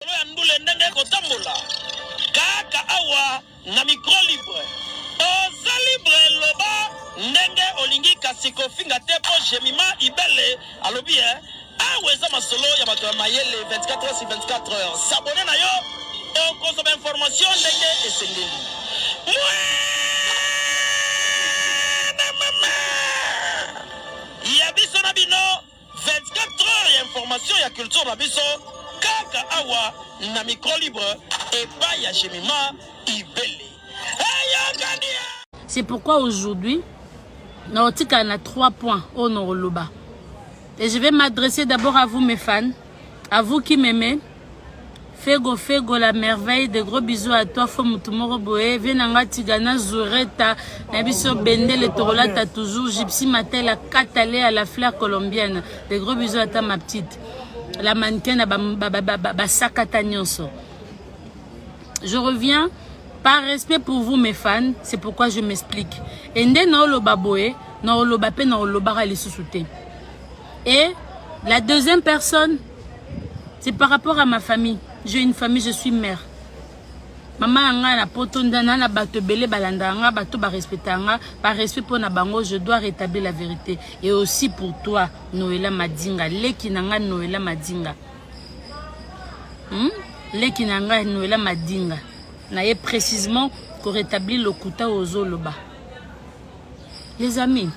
Masolo ya ndule ndenge ekotambola kaka awa na micro libre. Oza libre loba ndenge olingi kasi kofinga te po Jemima Ibele alobi eh awa eza masolo ya bato ya mayele 24 heures sur 24 heures. S'abonner na yo okozwa ba information ndenge esengeli. Mwana mama ya biso na bino 24 heures ya information ya culture na biso kaka awa na micro libre epai ya Jemima Ibele. Eyokani! C'est pourquoi aujourd'hui, naotikala na 3 points oyo nakoloba. Et je vais m'adresser d'abord à vous mes fans, à vous qui m'aimez. Fego Fego la merveille, de gros bisous à toi fo mutu moko boye, vie na nga Tigana Zureta, na biso bendele tokolata toujours, Gypsy Matela Katale à la fleur colombienne, de gros bisous à toi ma petite. La mannequin na ba ba ba, ba, ba sakata nyonso. Je reviens par respect pour vous mes fans, c'est pourquoi je m'explique. Et nde na oloba boye, na oloba pe na olobaka lisusu te. Et la deuxième personne, c'est par rapport à ma famille. J'ai une famille, je suis mère. Mama na ngai na poto ndana na bato ebele balandaka nga bato barespectaka nga par respect mpo na bango je dois rétablir la vérité et aussi pour toi Noëlla Madinga leki na nga Noëlla Madinga Leki na ngai Noëlla Madinga na ye précisément ko rétablir lokuta ozoloba. Les amis,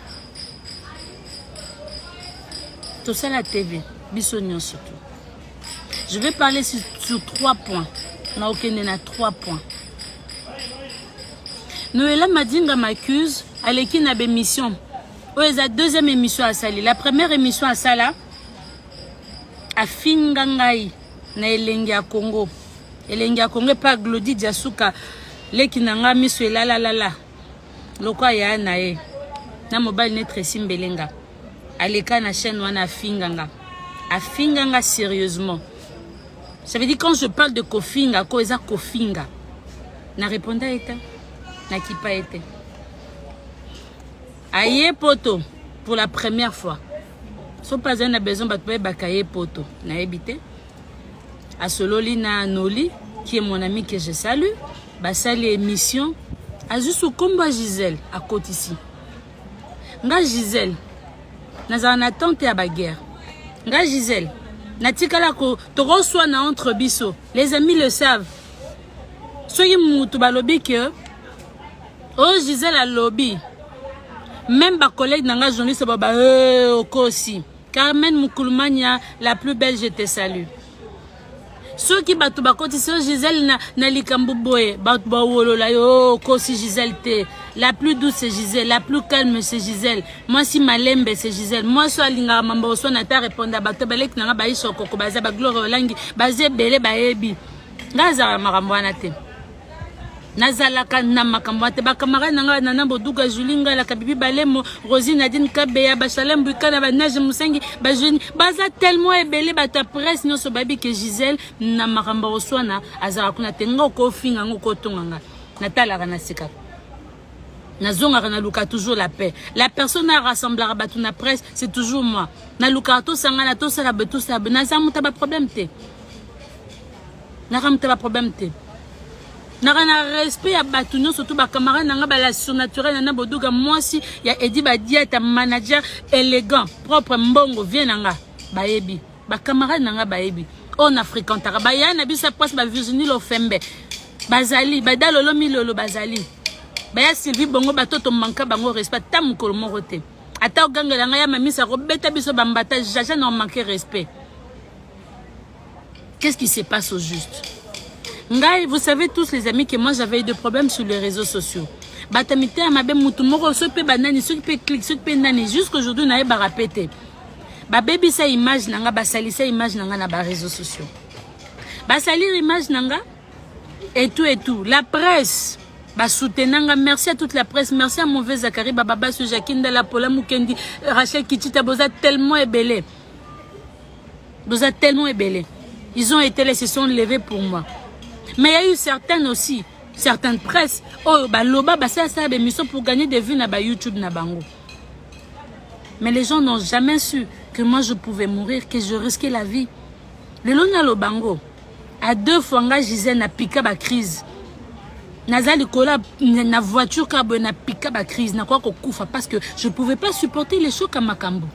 tosala TV biso nyonso tu. Je vais parler sur trois points. Naokende na trois points. Noëlla Madinga m'accuse aleki na bémission. Oyo eza deuxième émission asali. La première émission asala afinga ngai na elengi ya Congo. Elengi ya Congo epa Glody Diasuka leki na nga miso elalalala. Lokwa yaya na ye na mobali ne Tracy Mbelenga aleka na chaîne wana afinga nga afinga nga sérieusement. Ça veut dire quand je parle de kofinga ko eza kofinga na réponda ye te na kipa ye te aye poto pour la première fois so mpe azali na besoin bato bayebaka ye poto nayebi te. Asololi na Noli qui est mon ami que je salue, basali émission, azwi su kombo ya Gisèle akotisi. Nga Gisèle nazala na tante ya baguerre. Nga Gisèle natikala ko tokoswana entre biso, les amis le savent. Soki mutu balobi que oyo Gisèle alobi, même ba collègue na nga journaliste baba okosi. Carmen Mukulumania, la plus belle, je te salue. Soki bato bakotisi yo Gisèle na likambo boye, bato bawolola yo, oh, kosi Gisèle te. La plus douce c'est Gisèle, la plus calme c'est Gisèle. Mwasi malembe c'est Gisèle. Mwasi oyo alingaka mambo oswana ata répondre bato baleki na nga baisha okoko baza ba gloire olangi baza ebele bayebi. Nga azalaka makambo wana te. Nazalaka na makambo wana te. Ba camarade na nga Nana Boduga, Julie Ngala, Kabibi Balemo, Rosie Nadine Kabeya, ba Chalem Bukana, ba Nage Musengi, ba Jeune, baza tellement ebele bato ya presse nyonso bayebi ke Gisèle na makambo ya koswana azalaka kuna te. Nga okofinga nga okotonga nga. Natalaka na seka. Nazongaka naluka toujours la paix. La personne a rassemblaka bato na presse, c'est toujours moi. Nalukaka tosangana tosala boye tosala boye. Naza moto ya ba problème te. Naka moto ya ba problème te. Naka na respect ya bato nyonso to ba camarade na nga ba la surnaturel na Boduga mwasi ya Eddy Badiata manager élégant propre mbongo vie na nga bayebi ba camarade na nga bayebi oyo na fréquentaka ba ya na biso ya presse ba Virginie Lofembe bazali ba Dalolo Milolo bazali baya Sylvie Bongo bato to manka bango respect ata mokolo moko te ata ogangela ngai ya mamisa kobeta biso bambata jaja na manque respect. Qu'est-ce qui se passe au juste? Ngai, vous savez tous les amis que moi j'avais eu des problèmes sur les réseaux sociaux. Bato mitema mabe mutu moko soki pe banani soki pe clique soki pe nani jusqu'aujourd'hui nayebaka pe te. Babebisa image na nga, basalisa image na nga na ba réseaux sociaux. Basalir image na nga et tout et tout. La presse basoutenanga, merci à toute la presse, merci à mauvais Zachary Bababasu, Jacques Ndala, Paula Mukendi, Rachel Kichita, boza tellement ebele. Boza tellement ebele. Ils ont été là, ils se sont levés pour moi. Mais il y a eu certaines aussi, certaines presses, oh, bah, loba, bah, ça, ça, émission pour gagner des vues na ba YouTube na bango. Mais les gens n'ont jamais su que moi je pouvais mourir, que je risquais la vie. Lelo na lobango. À deux fois nga Gisèle na pika ba crise. Naza likolo na voiture ka boye na pika ba crise na kwa kokufa parce que je pouvais pas supporter les chocs ya makambo.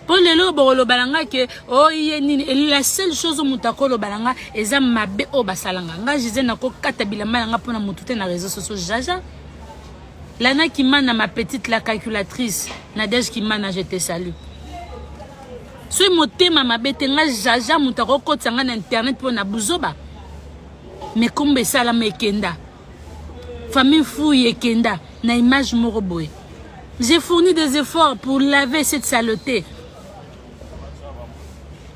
Po lelo bokoloba na nga ke oh ye nini et la seule chose moto akoloba na nga eza mabe oyo basala nga. Nga Gisèle nakokata bilamba na nga mpona motu te na réseaux sociaux jaja. Lana Kimana ma petite la calculatrice Nadège Kimana je te salue. Soki motema mabe te nga jaja moto akokotisa nga na internet mpo na buzoba. Mais kombo esalama ekenda. Famille Fouille ekenda na image moko boye. J'ai fourni des efforts pour laver cette saleté.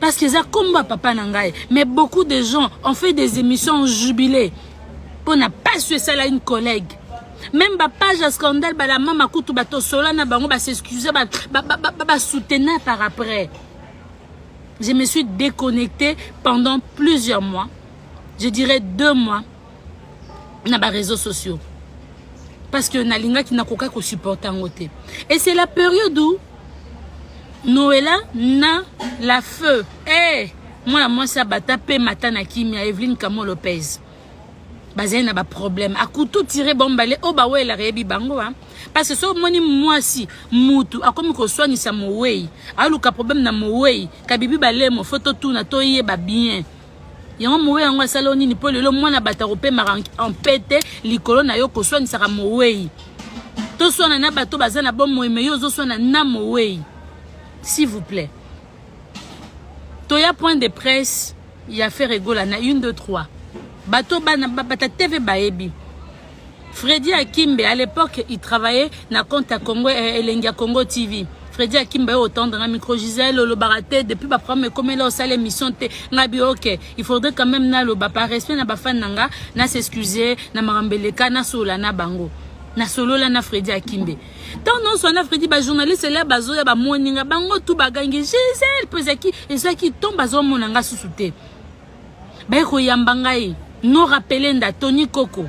Parce que eza kombo ya papa na ngai. Mais beaucoup de gens ont fait des émissions en jubilé. Mpo na pasi esala une collègue. Même ba page ya scandale ba la mama kutu bato sola na bango ba s'excuser ba ba, ba, ba, ba soutenir par après. Je me suis déconnectée pendant plusieurs mois. Je dirais deux mois na ba réseaux sociaux. Parce que nalingaki nakoka ko supporter yango te. Et c'est la période où Noëlla na la feu. Eh, hey, mwana mwasi abata pe mata na kimia Evelyne Kamo Lopez. Bazali na ba problème. Akutu tirer bombale o ba wela rebi bango hein. Parce que so moni mwasi mutu akomi koswanisa mowei, aluka problème na mowei, kabibi balemo faut totuna toyeba bien. Yango mowei yango asala yo nini mpo lelo mwana bato akopemaka en paix te likolo na yo koswanisaka mowei. Toswana na bato baza na bomoi me yo ozoswana na mowei. S'il vous plaît. Toya point de presse ya Ferre Gola na 1 2 3. Bato bana bata TV bayebi. Freddy Akimbe à l'époque il travaillait na compte ya Congo eh, elengi ya Congo TV. Freddy Akimbe oyo otendre nga micro Gisèle olobaka te depuis ba problème ekomela osala émission te nga bi ok il faudrait quand même naloba par respect na ba fan na nga na s'excuser na makambo eleka nasolola na bango nasolola na Freddy Akimbe ntango nyonso wana Freddy ba journaliste ela bazoya bamoni nga bango tu bagangi Gisèle mpo ezalaki ezalaki to bazomona nga susu te baye koyamba ngai Nora Pelenda Tony Koko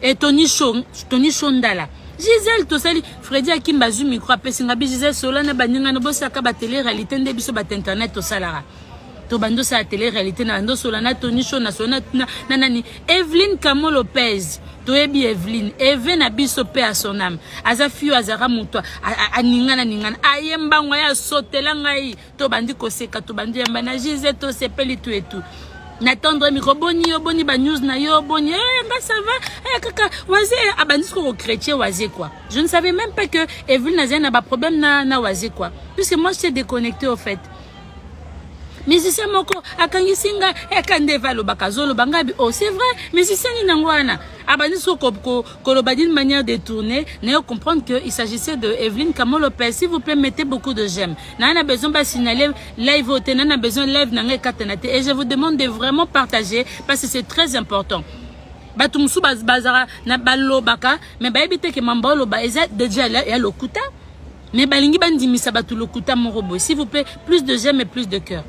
et Tony Show Tony Show Ndala Gisèle tosali Freddy Akimba azwi micro apesi nga bi Gisèle sola na baninga na bosaka ba télé réalité nde biso ba internet tosalaka to bando sala télé réalité na bando sola na Tony Show na sola na, na nani Evelyne Kamo Lopez toyebi Evelyne Eve na biso pe à son âme aza fio azaka moto aningana ningana aye mbango aye asotela ngai tobandi koseka tobandi yamba na Gisèle tosepeli tout et tout na tendre micro boni yo boni ba news na yo boni eh nga ça va eh kaka waze abandi siko ko chrétien waze quoi je ne savais même pas que Evelyne azali na ba problème na na waze quoi puisque moi j'étais déconnecté au fait musicien moko akangisi nga eka nde eva alobaka azoloba nga bi oh c'est vrai musicien nini yango wana abandi siko koloba d'une manière détournée nayo comprendre que il s'agissait de Evelyne Kamo Lopez s'il vous plaît mettez beaucoup de j'aime na na besoin ba signaler live oyo te na na besoin live na ngai ekatana te et je vous demande de vraiment partager parce que c'est très important bato mosusu bazalaka na balobaka mais bayebi te ke mamba oloba eza déjà ya lokuta mais balingi bandimisa bato lokuta moko boye s'il vous plaît plus de j'aime et plus de cœur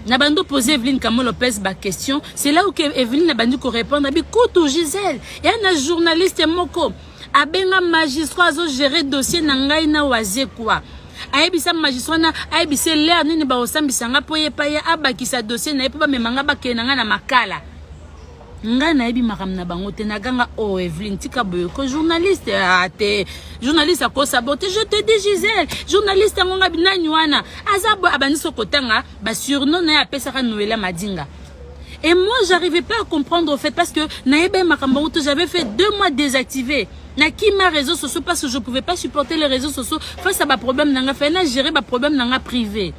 na bando poser Evelyne Kamo Lopez ba question c'est là où que Evelyne abandi ko répondre abi kutu Gisèle ya na journaliste moko abenga magistrat azo gérer dossier na ngai na wazekwa ayebisa magistrat na ayebisa l'heure nini bakosambisa nga mpo ye pa ye abakisa dossier na ye mpo bamema nga bakende na nga na makala ngai nayebi makambo na bango te naganga o oh, Evelyne tika boye ko journaliste ah, te journaliste akosabote je te dis Gisèle journaliste yango ngai nani wana aza boye abandi so kotanga basurnom na ye apesaka Noela Madinga et moi j'arrivais pas à comprendre au fait parce que nayebi makambo yango te j'avais fait deux mois désactivé nakima réseaux sociaux parce que je pouvais pas supporter les réseaux sociaux face à baproblème na nga fai na gérer baproblème na nga privé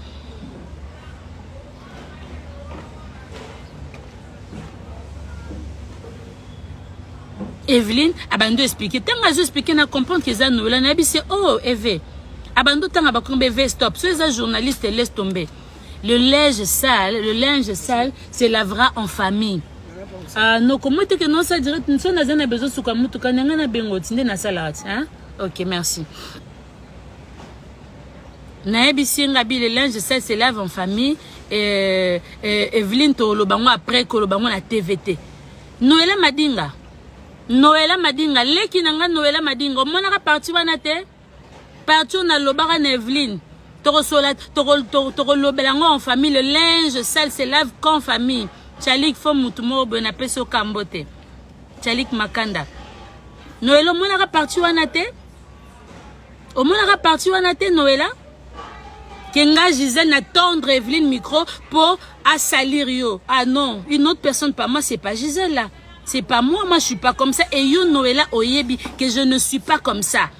Evelyne abandi expliquer ntango azo expliquer na comprendre que eza Noela nayebi se oh Eve abandi otanga bakombe Eve stop so eza journaliste laisse tomber le linge sale le linge sale se lavera en famille ah noko moi teke non ça direct nso naza na besoin suka mutuka na ngai na bengo ti nde nasalaka ti hein ok merci nayebisi nga bi le linge sale se lave en famille eh, eh, Evelyne toloba ngo après koloba ngo na TVT Noela Madinga Noela Madinga leki na nga Noela Madinga omonaka parti wana te parti oyo nalobaka na Evelyne. Tokosola, tokolobela yango en famille. Le linge sale se lave qu'en famille. Chalik fo mutu moko boye napesi yo kambo te. Chalik Makanda. Noël omonaka parti wana te? Omonaka parti wana te Noëlla? Que nga Gisèle na tendre Evelyne micro pour assalir yo. Ah non, une autre personne pas moi, c'est pas Gisèle là. C'est pas moi, moi je suis pas comme ça. Et yo Noëlla oyebi que je ne suis pas comme ça.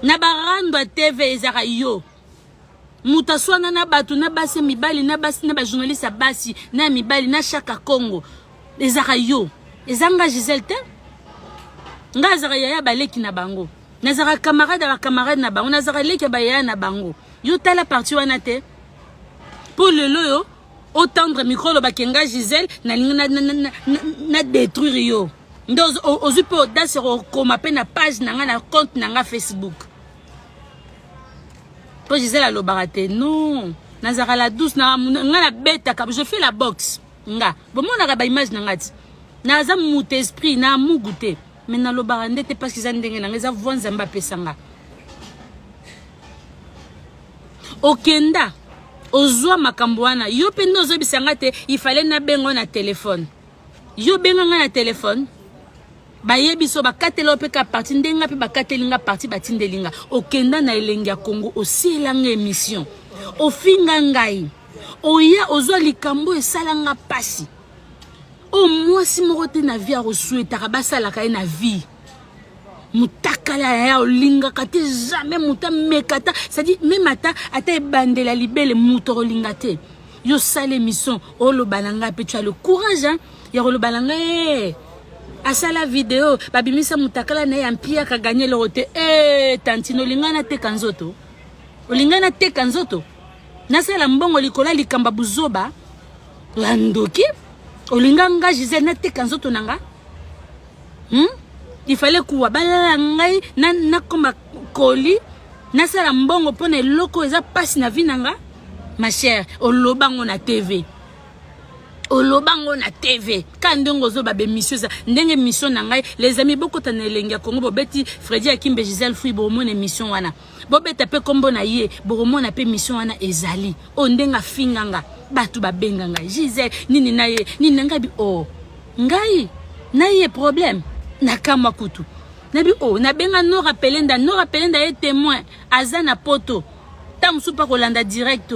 Na barando ya TV ezaka yo. Moto aswana na bato na basi ya mibali na basi na ba journaliste ya basi na ya mibali na Shaka Congo ezaka yo. Eza nga Gisèle te. Nga azaka yaya baleki na bango. Nazaka camarade ya ba camarade na bango, nazaka leki ya ba yaya na bango. Yo tala parti wana te. Po lelo yo otendre micro oloba ke nga Gisèle nalingi na, na, na, na, na détruire yo. Nde ozwi mpe audace ya kokoma mpe na page na nga na compte na nga Facebook. Po Gisèle alobaka te non, nazalaka la douce na nga nabetaka, je fais la boxe nga. Bomonaka ba image na nga ti. Naza moto esprit na mugu te. Mais nalobaka nde te parce que eza ndenge na nga, eza voix Nzambe apesa nga. Okenda ozwa makambo wana yo mpe nde ozobisa nga te il fallait nabenga yo na telefone. Yo benga nga na telefone bayebi so bakatela yo mpe ka parti nde nga mpe bakateli nga parti batindeli nga. Okenda na elengi ya Congo osiela nga émission ofinga ngai oya ozwa likambo esala nga pasi. Oyo mwasi moko te na vie akosouhaitaka basalaka ye na vie. Mutakala ya olingaka te jamais moto ameka ata c'est-à-dire même ata ata ebandela libele moto akolinga te. Yo sala émission oloba na ngai mpe tu as le courage hein, ya koloba na ngai hey, asala video babimisa mutakala na ye ya mpiaka ganye eloko te. Hey, tantine olinga nateka nzoto, olinga nateka nzoto nasala mbongo likolo ya likambo ya buzoba ya ndoki. Olinga nga Gisèle nateka nzoto na nga? Il fallait kuwa balala ngai nakoma koli nasala mbongo mpo na eloko eza pasi na vie na nga. Ma chère, oloba ngo na TV, oloba ngo na TV ka ndenge ozoba ba émission eza ndenge émission na ngai. Les amis, bokota na elengi ya Congo, bobeti Freddy Akimbe Gisèle Fui, bomona émission wana, bobeta pe kombo na ye, bokomona pe émission wana ezali oyo ndenge afinga nga, bato babenga ngai Gisèle nini na ye nini na ngai bi oh ngai na ye problème nakamwa kutu nabi oh nabenga Nora Pelenda. Nora Pelenda ye témoin aza na poto ta mosusu mpa kolanda direct.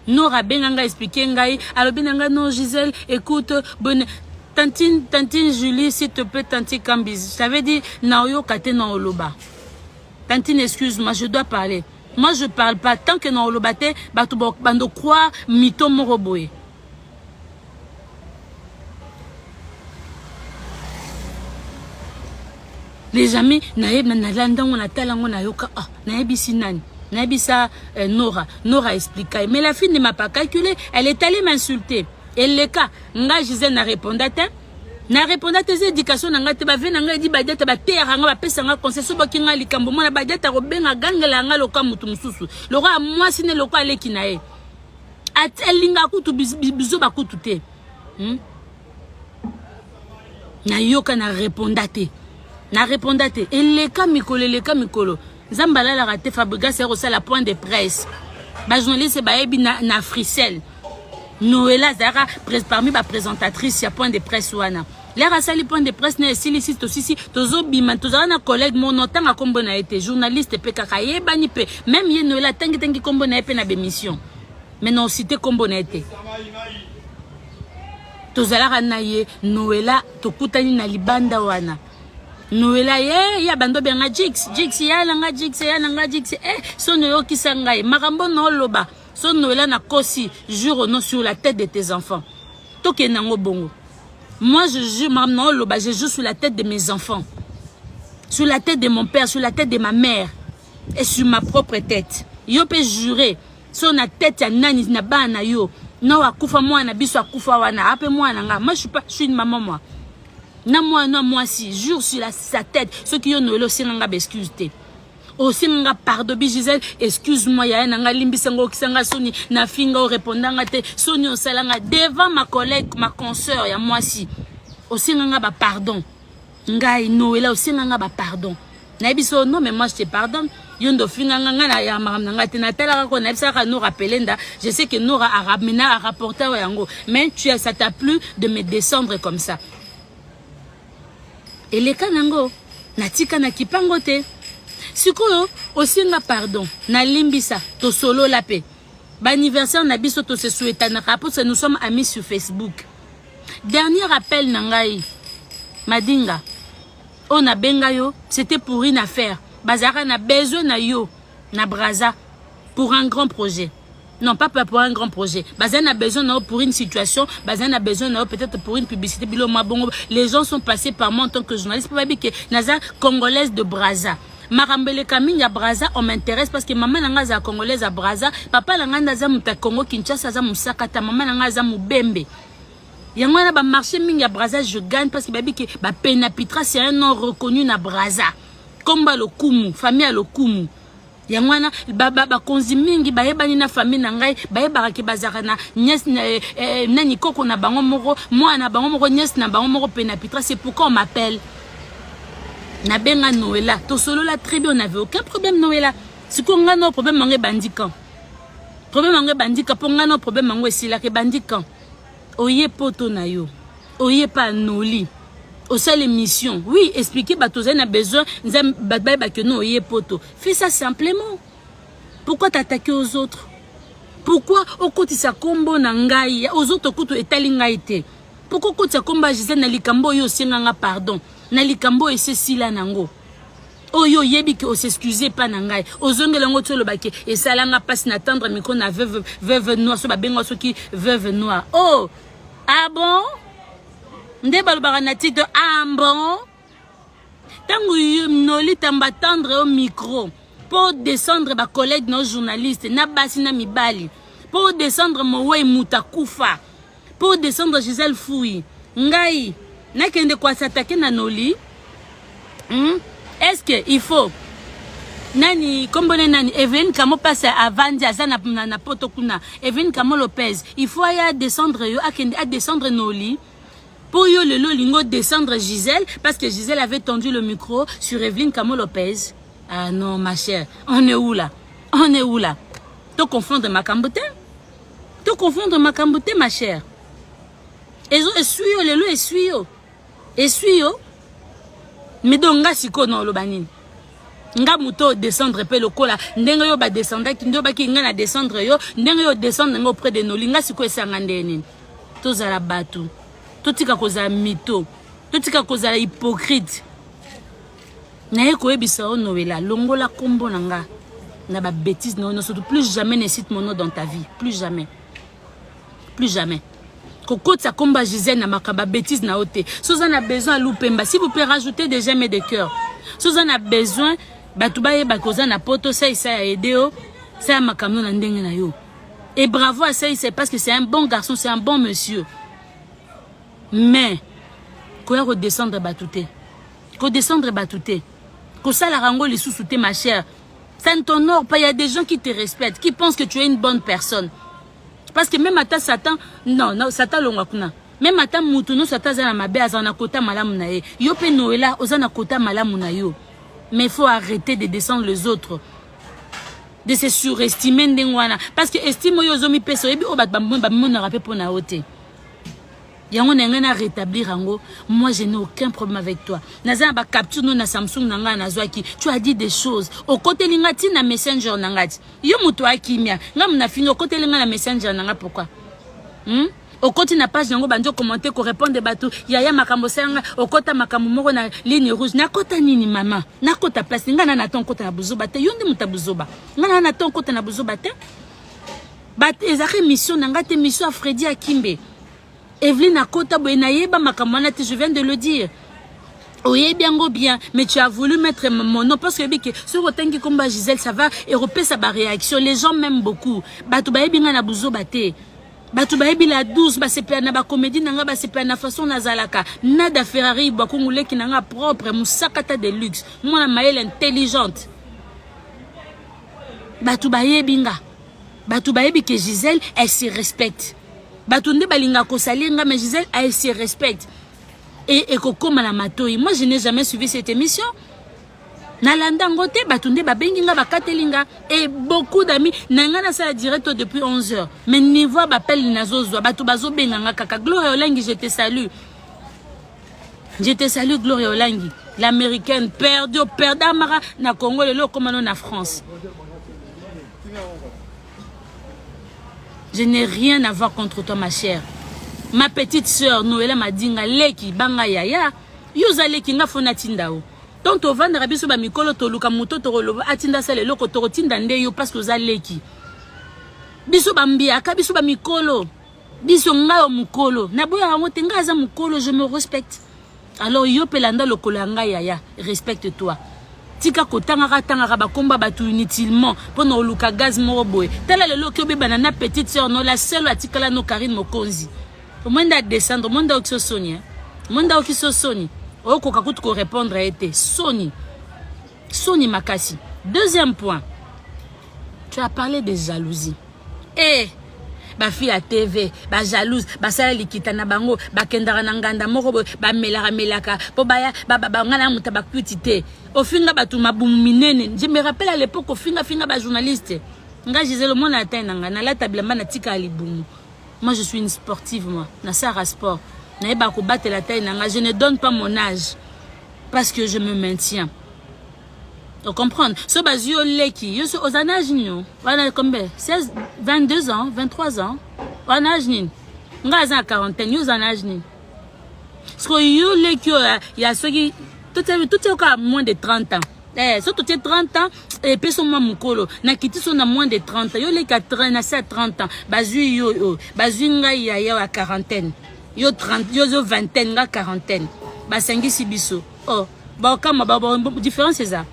Nora abenga ngai, explique ngai, alobi na ngai non Gisèle écoute bonne tantine, tantine Julie s'il te plaît, tantine Kambis, ça veut dire na oyoka te na oloba. Tantine excuse-moi, je dois parler. Moi je parle pas tant que na oloba te bato bando croire mito moko boye. Les amis, nayebi nalanda ngo natala ngo nayoka ah nayebisi nani nayebisa Nora. Nora expliqua mais la fille ne m'a pas calculé, elle est allée m'insulter. Eleka nga Gisèle na réponda te. Na réponda te eza éducation na nga te bave na nga edi badiata bateyaka nga bapesa nga conseil so boki nga likambo mwana badiata kobenga gangela nga lokola motu mosusu lokola mwasi ne lokola aleki na ye alinga kutu bizoba kutu te. Nayoka na réponda te, na réponda te. Eleka mikolo, eleka mikolo, Nzambe alalaka te. Fabregas ya kosala point de presse, ba journaliste bayebi na, na Fricel. Noëlla azalaka parmi ba présentatrice ya point de presse wana. Lere asali point de presse na esilisi tosisi tozobima, tozala na collègue mono otanga kombo na ye te, journaliste mpe kaka ayebani mpe même ye Noëlla atangitangi kombo na ye mpe na bémission, mais na osite kombo na ye te. Tozalaka na ye Noëlla, tokutani na libanda wana. Noëlla ye ya bando benga Jix, Jix ya na nga Jix ya na nga Jix eh sono oyokisa ngai makambo na oloba so Noëlla na kosi jure non sur la tête de tes enfants. Tokende yango bongo. Moi je jure makambo na oloba, je jure sur la tête de mes enfants, sur la tête de mon père, sur la tête de ma mère et sur ma propre tête. Yo pe jurer so na tête ya nani na bana na yo na akufa mwana biso akufa wana ape mwana nga. Moi je suis pas, je suis une maman moi. Na mwana mwasi jure sur la, sa tête. Soki yo Noël osenga nga ba excuse te, osenga nga pardon bi Gisèle excuse-moi yaya na nga limbisa nga okisa nga soni na finga o répondre nga te soni osala nga devant ma collègue ma consoeur ya mwasi osenga nga ba pardon ngai Noël osenga nga ba pardon nayebi so non mais moi je te pardonne. Yo ndo finga nga nga na ya makambo na nga te natalaka ko nayebisaka Nora Pelenda, je sais que Nora a ramena a rapporta yango, mais tu as ça t'a plu de me descendre comme ça. Eleka nango natika na kipango te. Sikoyo osenga pardon, nalimbisa, tosolola pe. Ba anniversaire na biso to se souhaitanaka parce que nous sommes amis sur Facebook. Dernier appel na ngai Madinga oyo nabenga yo, c'était pour une affaire. Bazalaka na besoin na yo na Brazza pour un grand projet. Non, pas pour un grand projet. Bazali na besoin na yo pour une situation, bazali na besoin na yo peut-être pour une publicité bilo mwa bongo. Les gens sont passés par moi en tant que journaliste pour babi que naza congolaise de Brazza. Makambo eleka mingi ya Brazza, on m'intéresse parce que mama na ngai aza congolaise ya Brazza, papa na ngai nde aza moto ya Congo Kinshasa, aza mosakata, mama na ngai aza mobembe. Yango wana bamarché mingi ya Brazza je gagne parce que bayebi ke bapena pitra, c'est un nom reconnu na Brazza. Komba lokumu, famille ya lokumu. Yango wana bakonzi mingi bayebani na famille na ngai, bayebaka ke bazalaka na nièce nani koko na bango moko, mwana na bango moko, nièce na bango moko pena pitra. C'est pourquoi on m'appelle. Nabenga Noela, tosolola très bien, on avait aucun problème. Noela, sikoyo ngai na problème yango ebandi quand? Problème yango ebandi quand? Mpo ngai na problème yango esilaka, ebandi quand? Oye poto na yo, oye pa Noli, osala émission, oui, expliquer bato ozali na besoin nzambe, bato bayebaki no oye poto. Fais ça simplement. Pourquoi t'attaquer aux autres? Pourquoi okotisa kombo na ngai aux autres? Kutu etali ngai te. Pourquoi okotisa kombo ya Gisele na likambo oyo osenganga pardon, na likambo oyo esesila nango, oyo oyebi ke os'excuse epa na ngai, ozongela yango ti olobaki esalanga mpasi na tendre micro na veuve noire, so babenga soki veuve noire. Oh, ah bon, nde balobaka na titre. Ah bon, ntango Noli Tamba tendre yo micro mpo descendre bacollègue na journaliste na basi na mibali, mpo descendre mowei moto akufa, mpo descendre Gisèle Fui, ngai nakende koasatake na Noli, Est ce que il faut nani kombone nani Evelyn Kamo mpasi avandi aza na poto kuna, Evelyn Kamo Lopez, il faut aya descendre yo, akende adescendre Noli mpo yo lelo olingi odescendre Gisèle parce que Gisèle avait tendu le micro sur Evelyne Kamo Lopez? Ah non, ma chère, on est où là? On est où là? To confondre makambo te, to confondre makambo te, ma chère. Ezo esui yo lelo, esui yo, esui yo. Mais donc nga sikoyo na oloba nini? Nga moto odescendre mpe lokola ndenge yo badescendaki, nde obaki nga na descendre yo, ndenge yo odescendre nga auprès de Noli, nga sikoyo esanga ndenge nini? Tozala bato, totika kozala mito, totika kozala hypocrite. Naye koyebisa yo, Noela, longola nkombo na nga na babêtise na yo nyonso. Plus jamais ne cite mon nom dans ta vie, plus jamais, plus jamais kokotisa kombo ya Gisele na makambo ya bêtise na yo te. So oza na besoin ya lupemba, s'il vous plaît, rajoutez des j'aime de cœur. So oza na besoin bato bayebaka oza na poto, salisa ya aide yo, sala makambo na ndenge na yo. Et bravo à Saïsa parce que c'est un bon garçon, c'est un bon monsieur. Mais koya kodescendre bato te, kodescendre bato te, kosalaka yango lisusu te, ma chère. Ça ne t'honore pas. Il y a des gens qui te respectent, qui pensent que tu es une bonne personne, parce que même ata Satan, non, non, Satan longwa kuna, même ata mutu nyonso ata aza na mabe, aza na kota malamu na ye. Yo mpe Noela oza na kota malamu na yo, mais il faut arrêter de descendre les autres, de se surestimer ndenge wana, parce que estime oyo ozomipesa, oyebi oyo bato bamonaka mpe mpo na yo te. Yango na ngai na rétablir yango. Moi, je n'ai aucun problème avec toi. Naza na bacapture no na Samsung na ngai nazwaki. Tu as dit des choses, okoteli nga ntina Messenger na ngai ti yo moto akimia ngai mo nafingi, okoteli ngai na Messenger na ngai pourquoi, Okoti na page yango, bandi okommente, korépondre bato yaya makambo osalanga, okota makambo moko na ligne rouge. Nakota nini, mama? Nakota place ngai na to nkota na buzoba te. Yo nde moto ya buzoba. Ngai na to nkota na buzoba te. Ezalaka émission na ngai te, émission ya Fredi Akimbe. Evelyne akota boye, nayeba makambo wana te. Je viens de le dire, oyebi yango bien, mais tu as voulu mettre mon nom parce que oyebi ke soki otangi kombo ya Gisèle, ça va ekopesa baréaction. Les gens m'aiment beaucoup. Bato bayebi ngai na buzoba te. Bato bayebi la douce, basepela na bacomédie na ngai, basepela na façon nazalaka. Nada Ferrari bakongu leki na ngai propre, mosakata de luxe, mwana mayele, intelligente. Bato bayebi nga, bato bayebi ke Gisèle, elle se respecte. Bato nde balingaka kosalir nga, mais Gisèle, elle se respecte. Et ekokóma na matoi. Moi, je n'ai jamais suivi cette émission. Nalanda yango te, bato nde babengi nga, bakateli nga. Et beaucoup d'amis na nga nasala direct depuis 11 heures, mais niveau ya bapele nazozwa, bato bazobenga nga kaka. Gloria Olangi, je te salue, je te salue Gloria Olangi, l'américaine perdu perdamaka na Congo, lelo okoma no na France. Je n'ai rien à voir contre toi, ma chère, ma petite sœur Noela Madinga, leki banga yaya. Yo oza leki nga, fo natinda o donc tovandaka biso bamikolo, toluka moto tokoloba atinda asala eloko, tokotinda nde yo parce que oza leki. Biso bambiaka, biso bamikolo, biso ngai oyo mokolo naboyaka yango te. Ngai aza mokolo, je me respecte. Alors yo mpe landa lokolo ya ngai yaya, respecte toi. Tika kotangaka tangaka bakomba bato inutilement mpo na oluka gaz moko boye. Tala lelo oki obebana na petite sœur no, la seule atikala no, Karine Mokonzi. Omoi nde adescendre, omoi nde aoki so soni, omoi nde aoki so soni, okoka kutu korépondre ye te. Soni, soni makasi. Deuxième point, tu as parlé de jalousie. Eh, bafille ya TV bajalouse, basala likita na bango, bakendaka na nganda moko boye, bamelaka melaka mpo baya banga na moto bakwiti te. Ofinga bato mabumu minene. Je me rappelle à l'époque ofingafinga bajournaliste. Nga Gisele, omona ata na nga nalata bilamba, natika libumu. Moi, je suis une sportive, moi nasala sport, nayebaka kobatela taille na nga. Je ne donne pas mon âge parce que je me maintiens. Ocomprendre? So bazwi yo leki, yo so oza na age nini wana? Combien? 16, 22 ans, 23 ans? Wana age nini? Nga aza na quarantaine, yo oza na age nini? Siko yo leki oyo ya soki totie kaka moins de 30 ans, so totie 30 ans, epesi mwa mokolo nakiti so na moins de 30 ans. Yo leki na se ya 30 ans, bazwi yo oyo, bazwi ngai yaya ya quarantaine, yo 30, yo zo vingtaine, nga quarantaine, basangisi biso. Oh, bakama différence eza,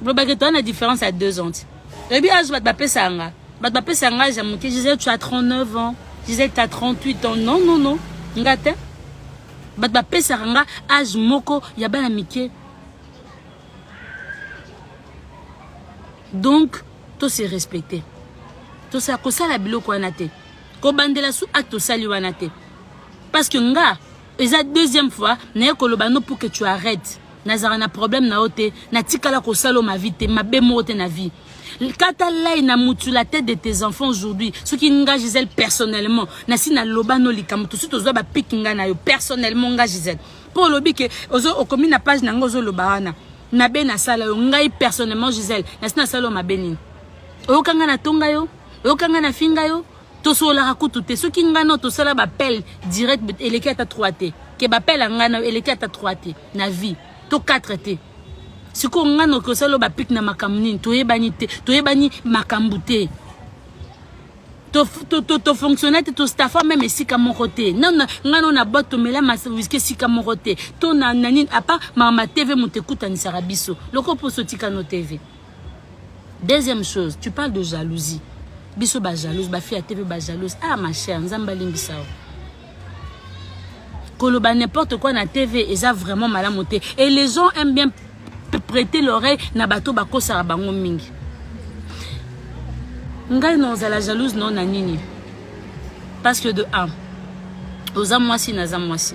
lobaki toza na différence ya 2 ans ti oyebi age. Bato bapesaka nga, bato bapesaka nga age ya moke. Gisele, tu as 39 ans. Gisele, tu as 38 ans. Non, non, non, nga te. Bato bapesaka nga age moko ya bana mike. Donc tose respecte, tosala kosala biloko wana te, kobandela su acte osali wana te, parce que nga eza deuxième fois naye koloba no pour que tu arrêtes. Nazalaka na problème na yo te, natikala kosala ma vie te, mabe moko te na vie. Kata lai na mutu, la tête de tes enfants aujourd'hui. Soki nga Gisèle personnellement nasi naloba no likambo, tosi tozwa bapiki nga na yo personnellement, nga Gisèle, mpo olobi ke okomi na page na nga, ozoloba wana mabe nasala yo. Ngai personnellement Gisèle, nasi nasala yo mabe nini? Oyoka nga natonga yo? Oyoka nga nafinga yo? Tosololaka kutu te. Soki ngai no tosala bapele direct, eleki ata 3 te. Ke bapele ya ngai na yo eleki ata 3 te na vie, to 4 te. Sikoyo ngai noki osala oyo bapike na makambo nini? Toyebani te, toyebani makambo te, tofonctionne te, tostafa meme esika moko te. Ngai no na boîte tomela whisky esika moko te, to na nini, à part mama TV moto ekutanisaka biso loko mposo otika no TV. Deuxième chose, tu parles de jalousie, biso bajalouse, bafille ya TV bajalouse. Ah, ma chère, Nzambe alimbisa yo. Koloba n'importe quoi na TV eza vraiment malamu te. Et les gens aiment bien prêter l'oreille na bato bakosaka bango mingi. Ngai na ozala jalouse no na nini? Parce que de un, oza mwasi, naza mwasi.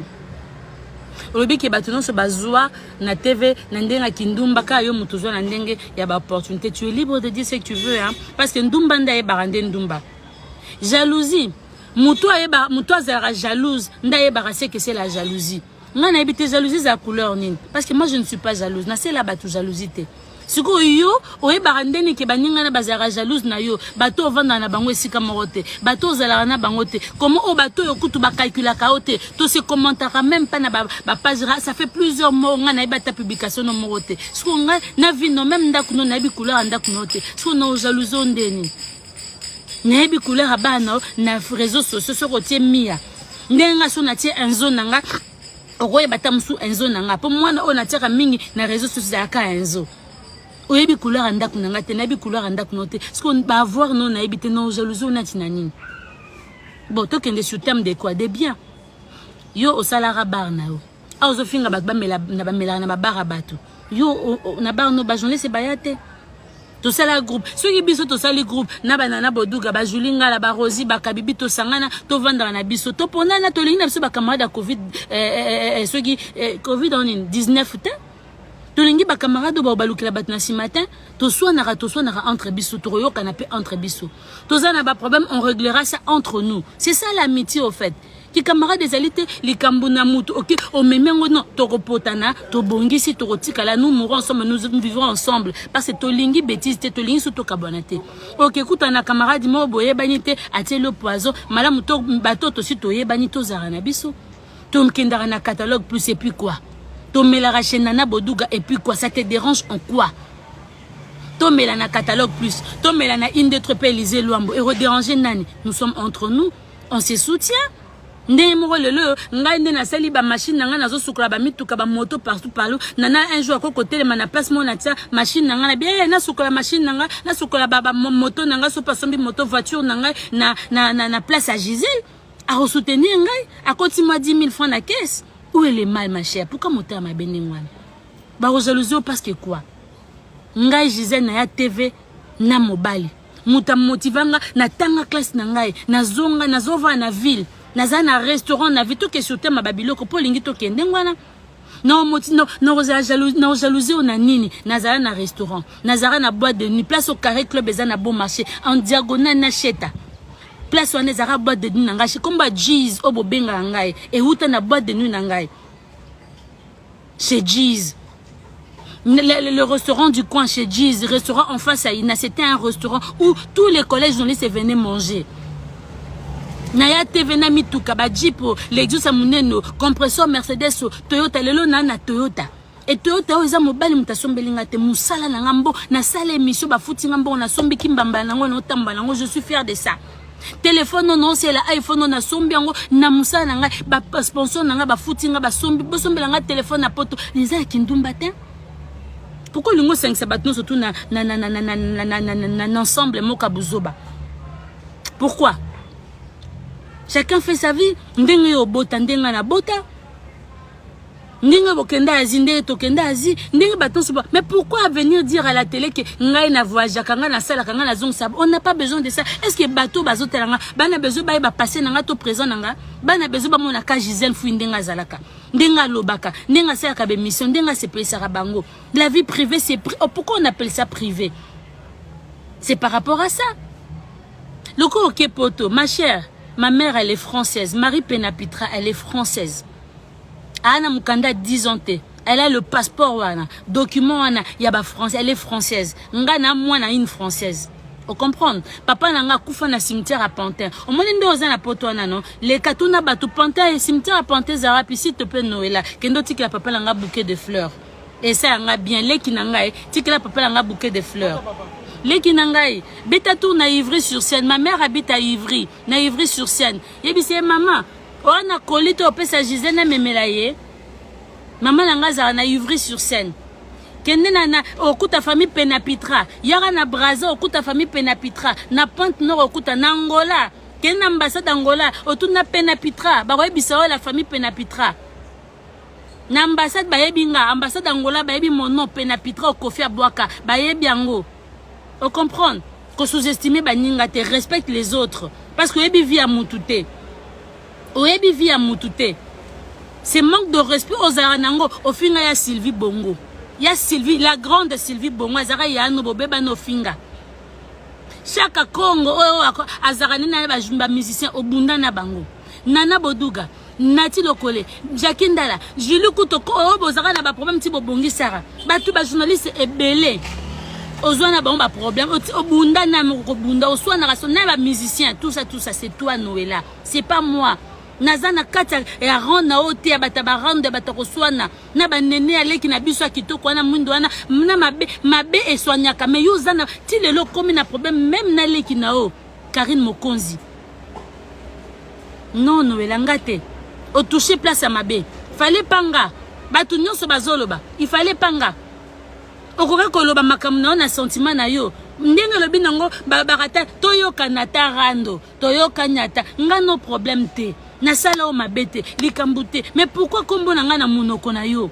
Olobi ke bato nyonso bazwa na TV na ndenge ya kindumba, kaka yo moto ozwa na ndenge ya baopportunité. Tu es libre de dire ce que tu veux, hein? Parce que ndumba nde ayebaka nde ndumba. Jalousie, moto ayeba, moto azalaka jalouse nde ayebaka ce que c'est la jalousie. Ngai nayebi te jalousie eza couleur nini, parce que moi, je ne suis pas jalouse, nasela bato jalousie te. Sikoyo yo oyebaka ndeni ke baninga na bazalaka jalouse na yo? Bato ovandaka na bango esika moko te, bato ozalaka na bango te, komo oyo bato oyo kutu bakalkulaka yo te, tose commentaka même pas na bapage ba. Ça fait plusieurs mois, ngai nayebi ata publication no moko te. Sikoyo ngai na vie no, même ndako no nayebi couleur ya ndako no te. Sikoyo na ojalousie o ndeni? Nayebi couleur ya bana na réseau sociaux. Soki otie mia ndenge nga so natie enzo na nga, okoyeba ata mosu enzo na nga, mpo mwana oyo natiaka mingi na réseau sociaux ezalaka enzo. Oyebi couleur ya ndako na nga te, nayebi couleur ya ndako na yo te. Sikoyo baavoir no nayebi te, na jalousie oyo nati na nini? Bon, tokende sur thème de quoi? De bien, yo osalaka bar na yo awa, ozofinga bato bamelaka na babar ya bato. Yo na bar no, bajournaliste baya te. Tosala groupe, soki biso tosali groupe na banana boduga, bajuli ngala, barosi, bakabibi, tosangana, tovandaka na biso, toponana, tolingi na biso bacamarade ya Covid, soki Covid o nini 19 te. Tolingi ba camarade oyo balukela bato na nsima te. Toswanaka, toswanaka entre biso, tokoyokana mpe entre biso. Toza na ba problème, on réglera ça entre nous. C'est ça l'amitié au fait. Ki camarade ezali te likambo na mutu oke omemi yango, non. Tokopotana, tobongisi, tokotikala, nous mourons ensemble, nous vivrons ensemble, parce que tolingi bêtise te, tolingi so tokabwana te. Oke kutana na camarade moko boyebani te, atieli yo poison. Malamu to bato tosi toyebani, tozala na biso, tokendaka na Catalogue Plus et puis quoi, tomelaka chez Nana Boduga et puis quoi, ça te dérange en quoi? Tomela na Catalogue Plus, tomela na inde mpe Élysée Lwambo, ekodéranger nani? Nous sommes entre nous, on se soutient. Ndenge moko lelo oyo ngai nde nasali bamachine na ngai, nazosukola bamituka, bamoto partout partout. Nana un jour akoki kotelema na place moko, natia machine na ngai na bie, nasukola machine na ngai, nasukola bamoto na ngai. So asombi moto, voiture na ngai na place ya Gisele, akosoutenir ngai, akoti mwa 10 000 francs na caisse. Où est le mal, ma chère? Pourquoi motema mabe ndenge wana? Bakojalousie yo parce que quoi? Ngai Gisele na ya TV na mobali, moto amotiva nga, natanga classe na ngai, nazonga, nazovaa na ville, naza na restaurant na vie. Toke surtema babiloko mpo olingi tokende ndenge wana. Nakojalousie oyo na nini? Nazala na restaurant, nazala na boîte de nuit, place au Carré Club eza na Bon Marché, en diagonale na Sheta. Place wana ezalaka boîte de nuit na ngai. Komba Gis oyo bobengaka ngai euta na boîte de nuit na ngai chez Gis, le restaurant du coin chez Gis, restaurant en face à Ina, c'était un restaurant où tous les collèges journalistes venaient manger. Naya TV na mituka, bajeep, Lexus ya monene, compressor, Mercedes, Toyota. Lelo na Toyota e Toyota oyo eza mobali moto asombeli nga te. Mosala na nga, mbo nasala émission, bafuti nga mbongo, nasombiki mbamba nango, naotamba nango, je suis fier de ça. Telefone oyo naosala, iPhone oyo, nasombi yango na mosala na ngai. Basponsor na ngai bafuti nga, basombi, bosombela ngai telefone na poto. Eza ya kindumba te. Pourquoi olingi osangisa bato nyonso tu na ensemble moko ya buzoba? Pourquoi? Chacun fait sa vie. Ndenge oyo obota, ndenge na bota, ndenge bokenda Asie, ndenge tokenda Asie, ndenge bato nyonso. Mais pourquoi venir dire à la télé ke ngai na voyageaka, ngai nasalaka, ngai nazongisa? On n'a pas besoin de ça. Est ce que bato bazotala nga bana besoin bayeba passé na nga to présent na nga? Bana besoin bamonaka Gisele Fui ndenge azalaka, ndenge alobaka, ndenge asalaka bémission, ndenge asepelisaka bango? La vie privée, c'est pri... oh, pourquoi on appelle ça privé? C'est par rapport à ça. Loko oke poto, ma chère, ma mère, elle est française. Marie Penapitra, elle est française. Ana mokanda 10 ans te, elle a le passeport wana, document wana ya bafrançais, elle est française. Nga na mwana une Française, ocomprendre? Papa na nga akufa na cimetière ya Pantin. Omoni nde oza na poto wana, no leka tuna bato Pantin, cimetière ya Pantin ezala pi. S'il te plaît, Noela, kende otikela papa na nga bouquet de fleurs, esa yanga bien. Leki na ngai, tikela papa na nga bouquet de fleurs. Leki na ngai, beta tour na Ivry sur Seine. Ma mère habite à Ivry, na Ivry sur Seine. Yebisi ye mama oyo na koli to opesa Gisele, namemela ye. Mama na ngai azala na Ivry sur Seine. Kende na okuta famille Penapitra. Yaka na Braza, okuta famille Penapitra. Na Pointe Nord, okuta na Angola. Kende na ambassade Angola, otuna Penapitra, bakoyebisa oyo la famille Penapitra. Na ambassade bayebi nga, ambassade Angola bayebi mon nom, Penapitra Okofi Abwaka, bayebi yango. Ocomprendre? Kosous-estime baninga te, respecte les autres, parce que oyebi vie ya mutu te, oyebi vie ya mutu te. C'est manque de respect ozalaka nango. Ofinga ya Sylvie Bongo, ya Sylvie, la grande Sylvie Bongo, azalaka yano bobebani. Ofinga Chaka Congo oyo azalaka nini na bamusicien, obunda na bango. Nana Boduga, Nati Lokole, Jaki Ndala, Julu Kuto oyo bozalaka na baproblème ti bobongisaka bato. Bajournaliste ebele ozwa na bango baproblème, obunda na moko, kobunda, oswanaka so na bamusicien, tout ça, tout ça. C'est toi, Noela, c'est pas moi. Naza na kati ya rang na oyo te, ya bato ya barando, ya bato ya koswana na banene. Aleki na biso ya kitoko wana, mwindo wana na mabe mabe eswanyaka. Mais yo oza na ti lelo okomi na problème même na leki na oyo Karine Mokonzi. Non, Noela, nga te. Otouche place ya mabe, fallait pa nga. Bato nyonso bazoloba, il fallait pa nga. Okoki koloba makambo na yo na sentiment na yo ndenge olobi nango. Balobaka ta toyokana ta rando, toyokani ata nga, no problème te. Nasala oyo mabe te, likambo te. Mais pourquoi nkombo na ngai na monoko na yo?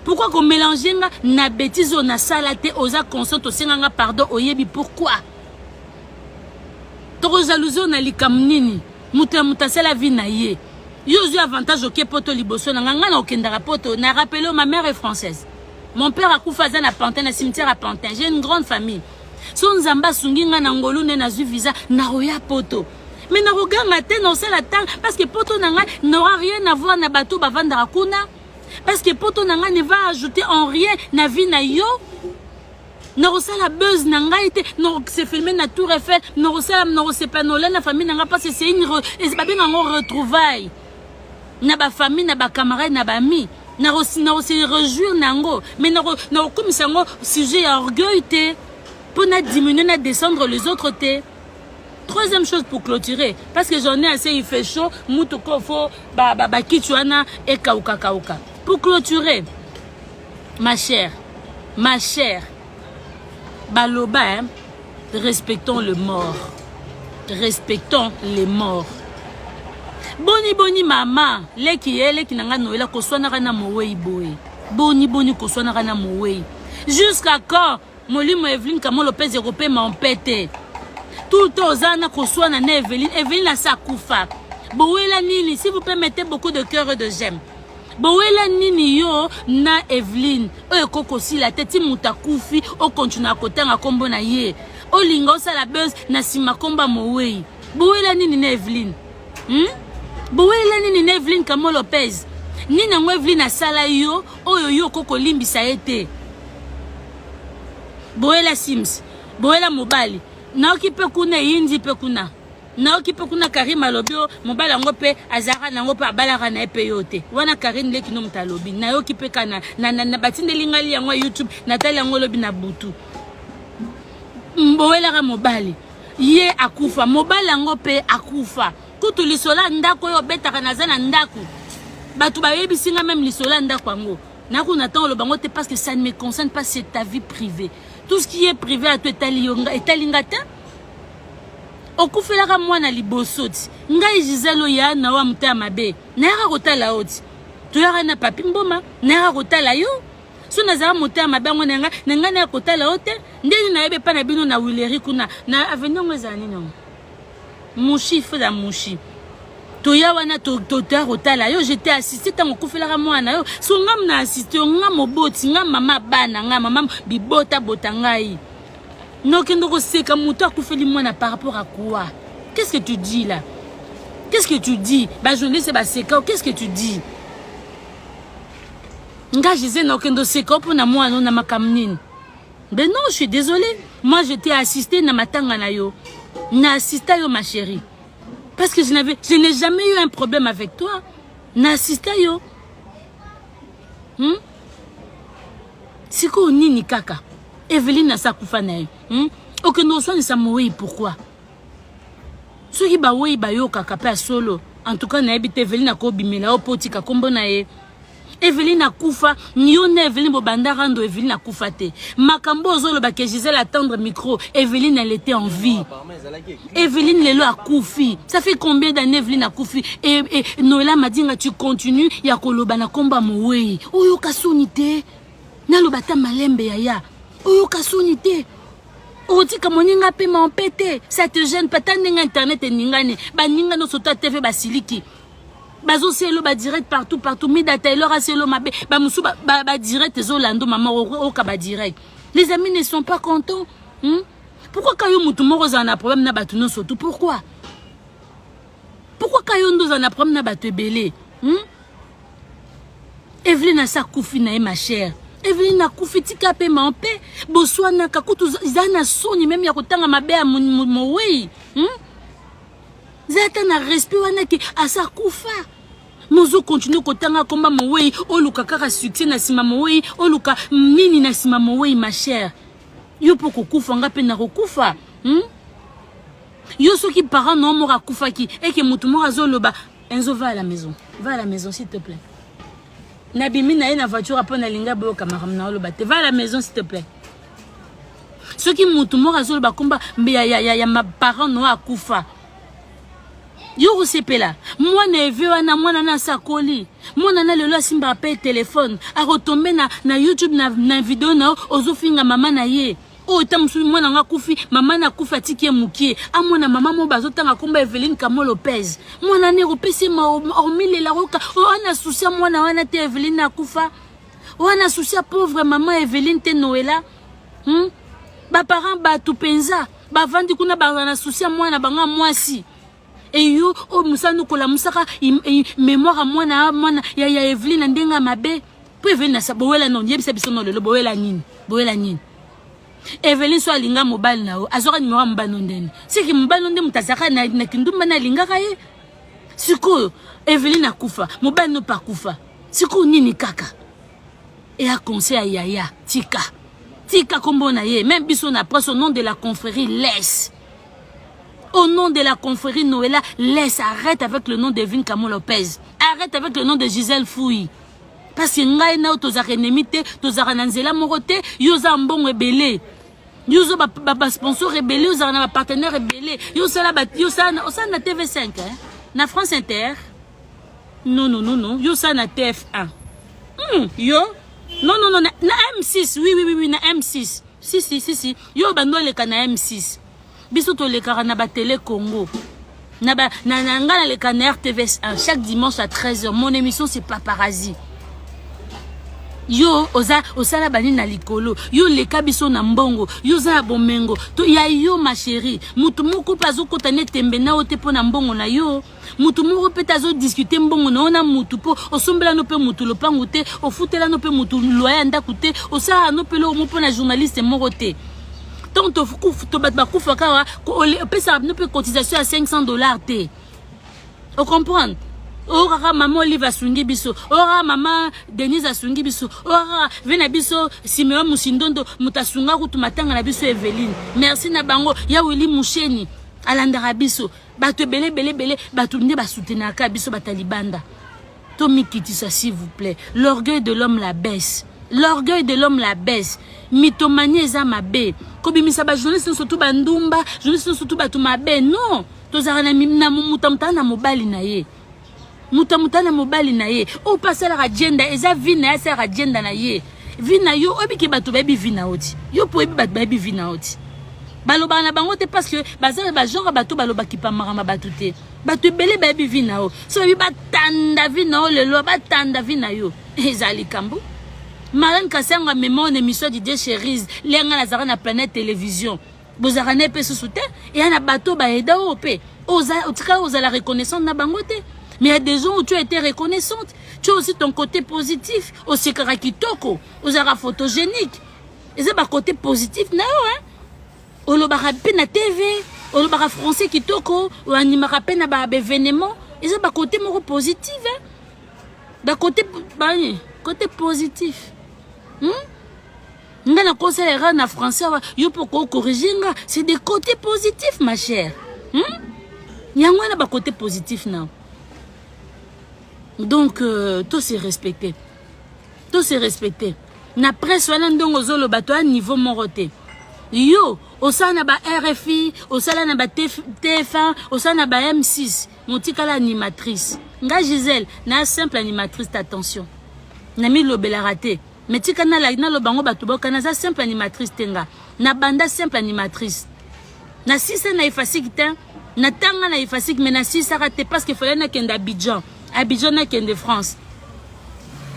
Pourquoi komélange nga na bétise oyo nasala te? Oza conscient, osenga nga pardon. Oyebi pourquoi tokojalousie oyo na likambo nini? Moto ya moto asala vie na ye. Yo ozwi avantage, oke poto liboso na nga. Ngai na okendaka poto na rappele, ma mère est française. Mon père akufa aza na Pantin, na cimetière ya Pantin. J'ai une grande famille. So Nzambe asungi nga na ngolu nde nazwi visa, nakoya poto. Mais nakoganga te, nakosala tang parce que poto na ngai n'aura rien à voir na bato bavandaka kuna. Parce que poto na ngai ne va ajouter en rien na vie na yo. Nakosala buzz na ngai te, nakose filmer na Tour Eiffel, nakosala nakosepela nola na famille na ngai parce que c'est une babenga yango retrouvaille na ba famille na ba camarades na ba amis. Nakose réjouir na yango, mais nakokomisa yango sujet ya orgueil te mpo na diminuer na descendre les autres te. Troisième chose pour clôturer, parce que j'en ai assez, il fait chaud, mutu ko fo ba ba ba kitu wana ekauka kauka. Pour clôturer, ma chère, ma chère, baloba, hein, respectons le mort. Respectons les morts. Boni boni mama, leki ye leki nanga Noëlla koswanaka na mowei boye. Boni boni koswanaka na mowei. Jusqu'à quand molimo Evelyne Kamo Lopez ekopema mpete? Tout le temps oza na koswana na Evelyne, Evelyne asa kufa. Bowela nini? S'il vous plaît, mettez beaucoup de cœur et de j'aime. Bowela nini yo na Evelyne? Oyo ekokosila te ti moto akufi okontinua kotanga kombo na ye. Olinga osala buzz na nsima komba mowei. Bowela nini na Evelyne? Bowela nini na Evelyne Kamo Lopez? Nini yango Evelyne asala yo oyo yo okokolimbisa ye te? Bowela Sims, bowela mobali. Naoki mpe kuna eyindi mpe kuna. Naoki mpe kuna Karim alobi o mobali yango mpe azalaka nango mpe abalaka na ye mpe yo te. Wana Karine leki no moto alobi. Nayoki mpe ka na, na, na, na batindeli ngai yango ya YouTube, natali yango lobi na butu. Bowelaka mobali. Ye akufa, mobali yango mpe akufa. Kutu lisolo ya ndako oyo obetaka naza na ndako. Bato bayebisi nga même lisolo ya ndako yango. Nakuna ntango oloba yango te parce que ça ne me concerne pas, c'est ta vie privée. Tout ce qui est privé à toi etali yo nga etali nga te. Okufelaka mwana liboso ti. Ngai Gisèle oya na wa motema mabe. Nayaka kotala yo ti. Toyaka na papi mboma, nayaka kotala yo. So nazala motema mabe yango na ngai, na ngai naya kotala yo te. Ndenge nayebi epai na bino na Willerie kuna, na avenue yango ezala nini yango? Mushi, feu la Mushi. Toya wana toya kotala yo, j'étais assisté ntango okufelaka mwana yo. So nga na assisté yo, nga moboti, nga mama bana, nga mama bibota bota ngai. Nokende koseka moto akufeli mwana par rapport à quoi? Qu'est-ce que tu dis là? Qu'est-ce que tu dis? Ba journaliste baseka, qu'est-ce que tu dis? Nga Gisèle nokende oseka mpo na mwana na makambo nini? Ben non, je suis désolée. Moi, je t'ai assisté na matanga na yo. Na assisté yo, ma chérie. Parce que je n'ai jamais eu un problème avec toi. Na assisté yo. Sikoyo nini kaka? Evelyne asakufa na ye. Okende oswanisa mowei pourquoi? Soki bawei bayokaka mpe ya solo. En tout cas, nayebi te Evelyne akobimela yo mpo otika kombo na ye. Evelyne akufa, yo na Evelyne bobanda rando, Evelyne akufa te. Makambo ozoloba ke Gisèle attendre micro, Evelyne elle était en vie. Evelyne lelo akufi. Ça fait combien d'années Evelyne akufi? Et Noëlla Madinga tu continues ya koloba na komba mowei. Oyoka soni te. Naloba ta malembe yaya. Oyoka soni te. Otika moninga pe ma mpete. Ça te gêne pas ta ndenge internet eningani. Baninga no sota TV basiliki. Bazoselo ba direct partout partout. Mida Taylor aselo mabe. Ba musu ba, ba, ba direct ezolando mama oka ba direct. Les amis ne sont pas contents. Pourquoi quand yo mutu moko ozala na problème na bato nyonso tout? Pourquoi? Pourquoi quand yo ndo ozala na problème na bato ebele? Evelyne asa kufi na ye ma chère. Evelyne akufi tika pe ma mpe boswanaka kutu za na soni même ya kotanga mabe ya mowei. Za ata na respect wana ke asa kufa. Mozo continue kotanga komba mowei, oluka kaka succès na sima mowei, oluka nini na sima mowei ma chère. Yo po kokufa nga pe na kokufa. Yo soki parent no moko akufaki eke mutu moko azoloba Enzo va à la maison. Va à la maison s'il te plaît. Nabimi na ye na voiture apo nalinga boyoka makambo na oloba te. Va à la maison s'il te plaît. Soki mutu moko azoloba komba ya, ya, ya, ya ma parent no akufa. Yo kosepela mwana eve wana mwana na asakoli mwana na lelo asimbaka pe telefone akotombe na, na YouTube na, na video na yo ozofinga mama na ye. Oyo ta mosusu mwana nga akufi, mama na akufi atiki ye mokie. Amona mama mo bazotanga komba Evelyne Kamo Lopez. Mwana ne kopesi ma omilela koka. Oyo ana souci ya mwana wana te Evelyne akufa. Wana souci ya pauvre maman Eveline te Noela. Ba parents bato penza bavandi kuna bazala na souci ya mwana bango ya mwasi. Eyo oyo mosala nokolamusaka mémoire ya mwana mwana ya, ya Eveline na ndenge ya mabe. Po Eveline asa bowela non yebisa biso no lelo bowela nini? Bowela nini? Eveline so alinga mobali na yo azwaka nimero ya mobali no ndeni siki mobali no nde moto azalaka na, na kindumba na alingaka ye sikoyo Eveline akufa mobali no mpe akufa sikoyo nini kaka eya conseil ya yaya tika tika kombo na ye même biso na presse au nom de la confrérie laisse. Au nom de la confrérie Noëlla, laisse, arrête avec le nom d'Evin Camo Lopez. Arrête avec le nom de Gisèle Fouy. Parce que ngai na yo tozalaka ennemi te, tozalaka na nzela moko te, yo oza mbongo ebele. Yo oza ba, ba, ba sponsor ebele, ozalaka na ba partenaire ebele. Yo osala ba, yo osala osala na TV5, hein? Na France Inter. Non non non non, yo osala na TF1. Yo? Non non non, na, na M6. Oui oui oui oui, na M6. Si si si si, yo bando oleka na M6. Biso tolekaka na ba télé Congo. Na ba na na nga naleka na RTVS 1 chaque dimanche à 13h. Mon émission, c'est Paparazzi. Yo oza osala banini na likolo, yo leka biso na mbongo, yo oza na bomengo to ya yo ma chérie. Mutu moko mpe azokota ne tembe na yo te mpo na mbongo na yo. Mutu moko mpe te azodiscute mbongo na yo na mutu mpo osombela no mpe mutu lopango te, ofutela no mpe mutu loyer ya ndako te, osalaka no mpe eloko moko mpo na journaliste moko te. Ntango to bato bakufaka awa, opesaka bino mpe cotisation ya 500 $ te. Ocomprendre? Oyo kaka mama Olive asungi biso, oyo kaka mama Denise asungi biso, oyo kaka ve na biso Simeon Musindondo moto asunga kutu matanga na biso Eveline, merci na bango. Ya Willi Musheni alandaka biso, bato ebele ebele ebele, bato nde basoutenaka biso. Bato ya libanda, tomikitisa s'il vous plaît. L'orgueil de l'homme la baisse, l'orgueil de l'homme la baisse. Mythomanie eza mabe. Kobimisa bajournaliste nyonso tu bandumba, journaliste nyonso tu bato mabe, non. Tozalaka na moto amuta na mobali na ye, moto amuta na mobali na ye oyo mpe asalaka agenda, eza vie na ye, asalaka agenda na ye. Vie na yo, oyebiki bato bayebi vie na yo ti yo mpo oyebi bato bayebi vie na yo ti balobaka na bango te, parce que baza bagenre bato balobaki pamakambo bato te. Bato ebele bayebi vie na yo. So bayebi, batanda vie na yo lelo, batanda vie na yo, eza likambo. Marlène Kasango amema na émission Didier Cherise lenga nazalaka na Planète Télévision, bozalaka na ye mpe susu te. Eya na bato baeda oyo mpe otikala ozala reconnaissante na bango te. Mais il y a des gens où tu as été reconnaissante. Tu as aussi ton côté positif, osekaka kitoko, ozalaka photogénique, eza bacôté positif na yo, hein? Olobaka mpe na TV, olobaka français kitoko, oanimaka mpe na baévénement, eza bacôté moko positif, hein? Bacôté bani, côté positif, Nga nakosala erreur na français awa, yo mpo kocorrige nga. C'est des côtés positifs, ma chère, Yango wana bacôté positif na. Donc to se respecter, to se respecter na presse wana. Ndongo ozoloba, toya niveau moko te. Yo osala na ba RFI, osala na ba TF1, osala na ba M6, motikala animatrice. Nga Gisèle na simple animatrice. Attention, namilobelaka te, mais tika naloba yango bato boka. Naza simple animatrice te. Nga na banda simple animatrice, nasisa na Ifasiki te, natanga na Ifasiki, mais nasisaka te parce que fallait nakende Abidjan, Abidjan nakende France.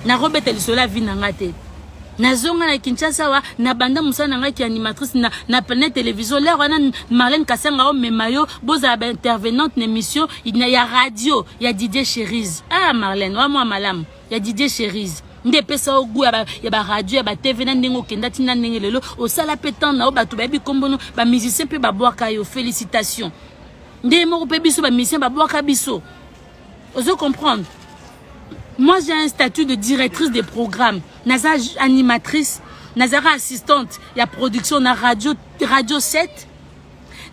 Nakobeta lisolo ya vie na nga te. Nazonga na Kinshasa awa, nabanda mosala na ngai ki animatrice na Planète Télévision. Lere wana Marlène Kasanga omema yo, bozala baintervenante na émission ya radio ya Didier Cherise. Ah, Marlène wa mwa malamu ya Didier Cherise nde epesa yo gu ya baradio, ya baTV, na ndenge okenda ntina ndenge lelo osala mpe temps na yo, bato bayebi kombono, bamusicien mpe babwaka yo félicitation. Ndenge moko mpe biso bamusicien babwaka biso. Ozo comprendre? Moi, j'ai un statut de directrice de programme. Naza animatrice, nazaka assistante ya production na radio, Radio 7,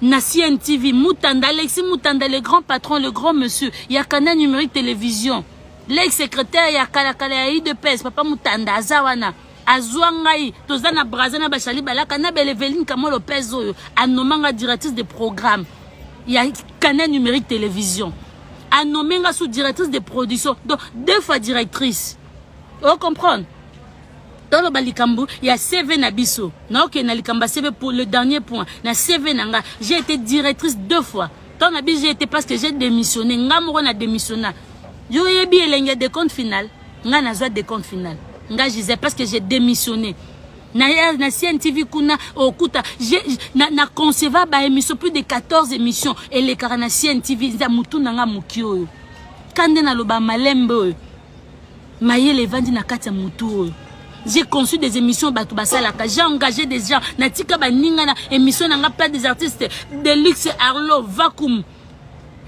na CNTV. Mutanda, Alexis Mutanda, le grand patron, le grand monsieur ya Canal Numérique Télévision, l'ex secrétaire ya kalakala ya UDPS, papa Mutanda aza wana, azwa ngai, toza na Braza na bashali balaka na beleveline Kamo Lopez oyo anomanga directrice de programme ya Canal Numérique Télévision, anommé nga sous directrice de production, donc deux fois directrice. Ocomprendre? Toloba likambo ya CV na biso. Naokende na likambo ya CV pour le dernier point. Na CV na nga, j'ai été directrice deux fois. Ntango na bi j'ai été, parce que j'ai démissionné. Nga moko na démissionna. Yo oyebi elenge ya décompte final. Nga nazwa décompte final. Nga Gisèle, parce que j'ai démissionné. Na, na CNTV kuna okuta na, na conceva ba émission plus de 14 émissions elekaka na CNTV nza mutu na nga moki oyo kande naloba malembe oyo mayele evandi na kati ya mutu oyo. J'ai conçu des émissions bato basalaka, j'ai engagé des gens, natika baninga na émission na nga Plat des artistes de luxe. Arlo Vacuum,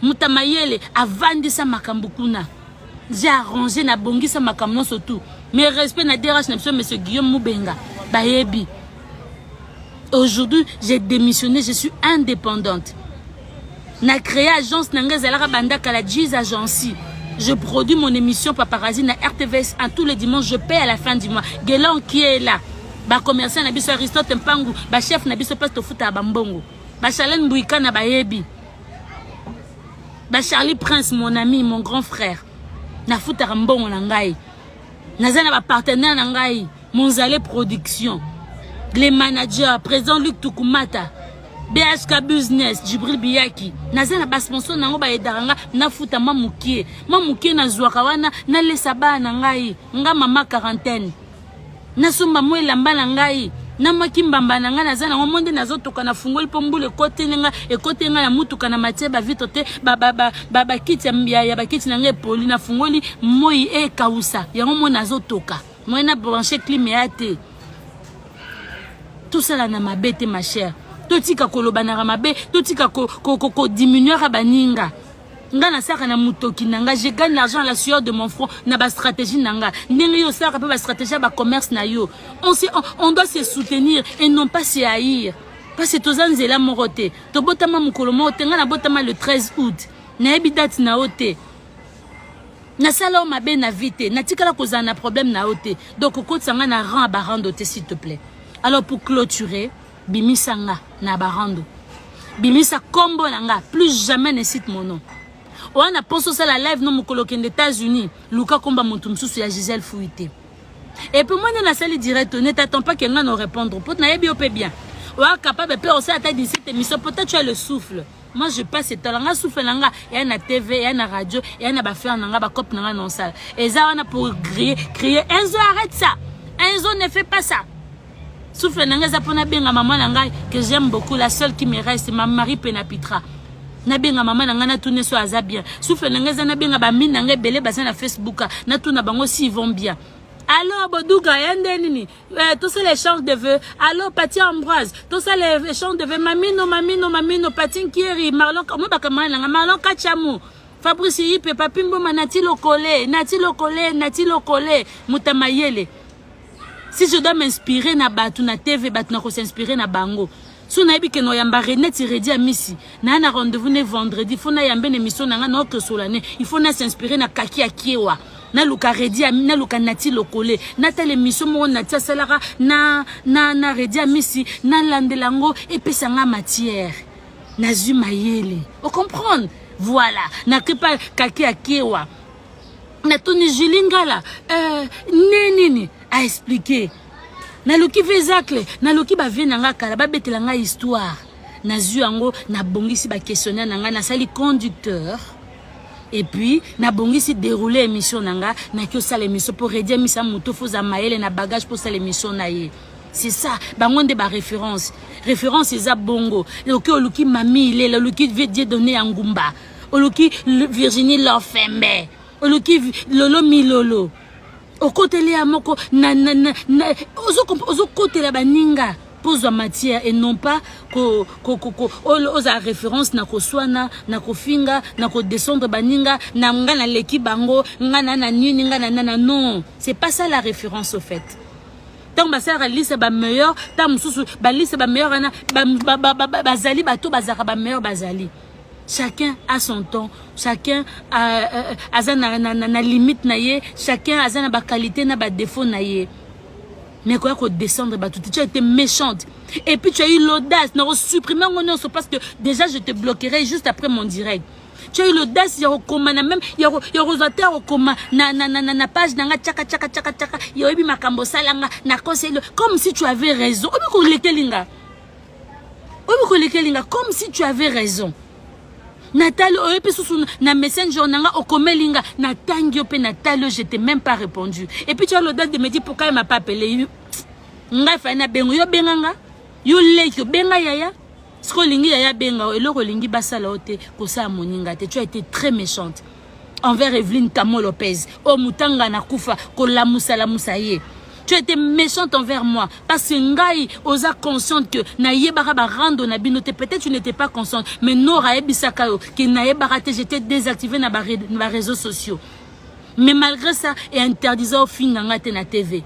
moto mayele avandisa makambo kuna. J'ai arrangé, nabongisa makambo nyonso, tout mes respects na DRH na biso, monsieur Guillaume Mubenga, bayebi. Aujourd'hui, j'ai démissionné, je suis indépendante. Na créé agence na ngai, ezalaka banda kala, Gis Agency. Je produis mon émission Paparazzi na RTVS en tous les dimanches, je paie à la fin du mois. Gelon qui est là, bacommerçant na biso, Aristote Mpangu, bachef na biso, place tofutaka bambongo, bachalene Mbwika na bayebi, bacharlie Prince, mon ami, mon grand frère, nafutaka mbongo na ngai. Naza na bapartenaire na ngai, Monzale Production, les managers, président Luc Tukumata, BHK Business, Jibril Biyaki. Naza na basponsor nango bayedaka nga nafuta mwa mokie, mwa mokie nazwaka wana, nalesa bana na ngai. Nga mama quarantaine, nasomba mwa elamba na ngai, namwaki mbamba na ngai, naza nango mo nde nazotoka. Nafungoli mpo mbula ekoteli nga, ekoteli nga na mutuka, na matie bavitre te, bakiti ya bakiti na ngai epoli. Nafungoli, moi ekausa yango, mo nazotoka moi na branche clim ya te. Tosala na mabe te, ma chère. Totika kolobanaka mabe, totika kodiminuaka baninga. Nga nasalaka na motoki na nga, je gagne l'argent à la sueur de mon front na bastratégie na nga, ndenge yo osalaka mpe bastratégie ya bacommerce na yo. On doit se soutenir et non pas se haïr, parce que toza nzela moko te, tobotama mokolo moko te. Nga nabotama le 13 août, nayebi date na yo te, nasala yo mabe na vie te, natikala kozala na problème na yo te. Donc okotisa nga na rang ya barando te, s'il te plaît. Alors, pour clôturer, bimisa nga na barando, bimisa kombo na nga, plus jamais ne cite mon nom. Wana mposo osala live no mokolo okende États-Unis, luka komba moto mosusu ya Gisèle Fui te. Et puis moi nde nasali direct, ne t'attends pas ke nga na répondre po nayebi yo mpe bien, oya capable mpe osala ata 17 émission. Peut-être tu as le souffle, moi je passe etala nga souffle na nga eya na TV, eya na radio, eya na baaffaire na nga, bacope na nga na osala eza wana pour crier, crier: «Enzo, arrête ça! Enzo, ne fais pas ça!» Souffle na nga eza mpona benga mama na ngai que j'aime beaucoup, la seule qui me reste, ma Marie Penapitra. Nabenga mama na ngai, natuna so aza bien. Souffle na ngai eza nabenga bamine na ngai ebele baza na Facebook, natuna bango s'ils vont bien. Allo Boduga, ya nde nini? Tosala échange de vœux. Allo Pati Ambroise, tosala échange de vœux. Mamino, mamino, mamino, Pati Nkieri, Marlon mo, bakamana na nga, Marlon Kachamu, Fabrice Ipe, Papi Mboma, Nati Lokole, Nati Lokole, Nati Lokole, moto mayele. Si je dois m'inspirer na bato na TV, bato na kosinspire na bango, so nayebi ke noyamba neti Redi Amisi, naya na rendez-vous ne vendredi, faut nayambe na émission na nga, naokesola ne, il faut nasinspire na Kaki ya Kiewa, naluka Redi, naluka Nati Lokole, natala émission moko Nati asalaka na Redi Amisi, nalandela yango, epesa nga matière, nazwi mayele, ocomprendre. Voilà, nakepa Kaki ya Kiewa, natuni Julie Ngala, ne nini aexplike. Naluki Vezacle, naluki bavie na nga kala, babetela ngai histoire, nazwi yango, nabongisi baquestionnaire na ngai, nasali conducteur et puis nabongisi déroulé émission na nga. Naki osala émission mpo Redi Amisa, moto foza mayele na bagage mpo osala émission na ye. C'est ça, bango nde baréférence. Référence eza bongo. Oki oluki Mami Ilela, oluki Dieu Donné ya Ngumba, oluki Virginie Lofembe, oluki Lolo Milolo, okoteli ya moko na, ozokotela baninga mpo ozwa matière et non pas ozala référence na koswana, na kofinga, na kodescendre baninga na nga, naleki bango, nga na nini, nga na nana. Non, c'est pas ça la référence au fait. Ntango basalaka liste bameilleur, ntango mosusu baliste bameilleur wana bazali bato bazalaka bameilleur, bazali. Chacun a son temps, chacun aza na limite na ye, chacun aza na baqualité na badéfaut na ye. Mais koya kodescendre bato te, tu as été méchante et puis tu as eu l'audace na kosupprime yango nyonso, parce que déjà je te bloquerai juste après mon direct. Tu as eu l'audace ya kokoma na même ya kozwa te, ya kokoma na page na nga, tiaka tiaka tiaka tiaka, yoyebi makambo osalanga na conseil, comme si tu avais raison. Obi kolekeli nga, obi kolekeli nga comme si tu avais raison. Natali oyebi susu na messenger na nga okomeli nga natangi yo mpe natali yo, je t'ai même pas répondu. Et puis tu as l'audace de me dire pourquoi elle m'a pas appelé. Ngai fai na bengo yo, benga nga yo leki, obenga yaya. Soki olingi yaya benga yo, eloko olingi basala yo te, kosala moninga te. Tu as été très méchante envers Evelyne Kamo Lopez oyo mutanga na kufa kolamusalamusa ye. Tu as été méchante envers moi parce que ngai oza consciente que nayebaka barando na bino te. Peut-être tu n'étais pas consciente, mais Nora ayebisaka yo ke nayebaka te, j'étais désactivé na baréseaux sociaux. Mais malgré ça, e interdisa ofinga nga te na TV,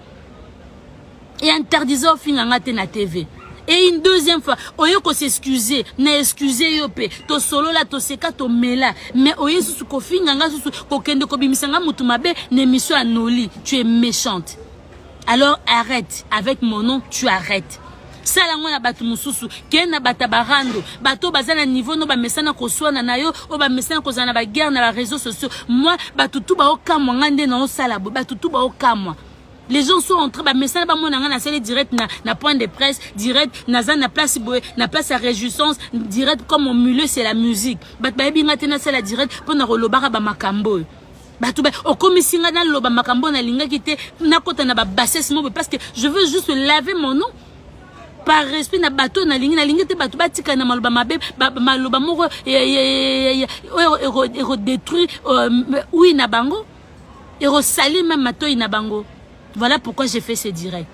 e interdisa ofinga nga te na TV. Et une deuxième fois oye kos'excuse, na excuse yo mpe, tosolola, toseka, tomela, mais oye susu kofinga nga, susu kokende kobimisa nga motu mabe na émission ya Noli. Tu es méchante, alors arrête avec mon nom. Tu arrêtes, sala yango na bato mosusu, kende na bato ya barando, bato oyo baza na niveau no, bamesana koswana na yo, oyo bamesana kozala na baguerre na baréseaux sociaux. Moi, bato tu baokamwa nga nde naosala boye, bato tu baokamwa. Les gens sont en train, bamesana bamona nga nasali direct na point de presse, direct naza na place boye, na place ya réjouissance, direct. Comme au milieu c'est la musique, bato bayebi nga te nasala direct mpo na kolobaka bamakambo oyo. Bato ba okomisi nga naloba makambo oyo nalingaki te, nakota na babassesse mo boye, parce que je veux juste laver mon nom par respect na bato oyo nalingi. Nalingi te bato batika na maloba mabe, maloba moko oyo ekodétruire ui na bango, ekosali même matoi na bango. Voilà pourquoi j'ai fait ce direct,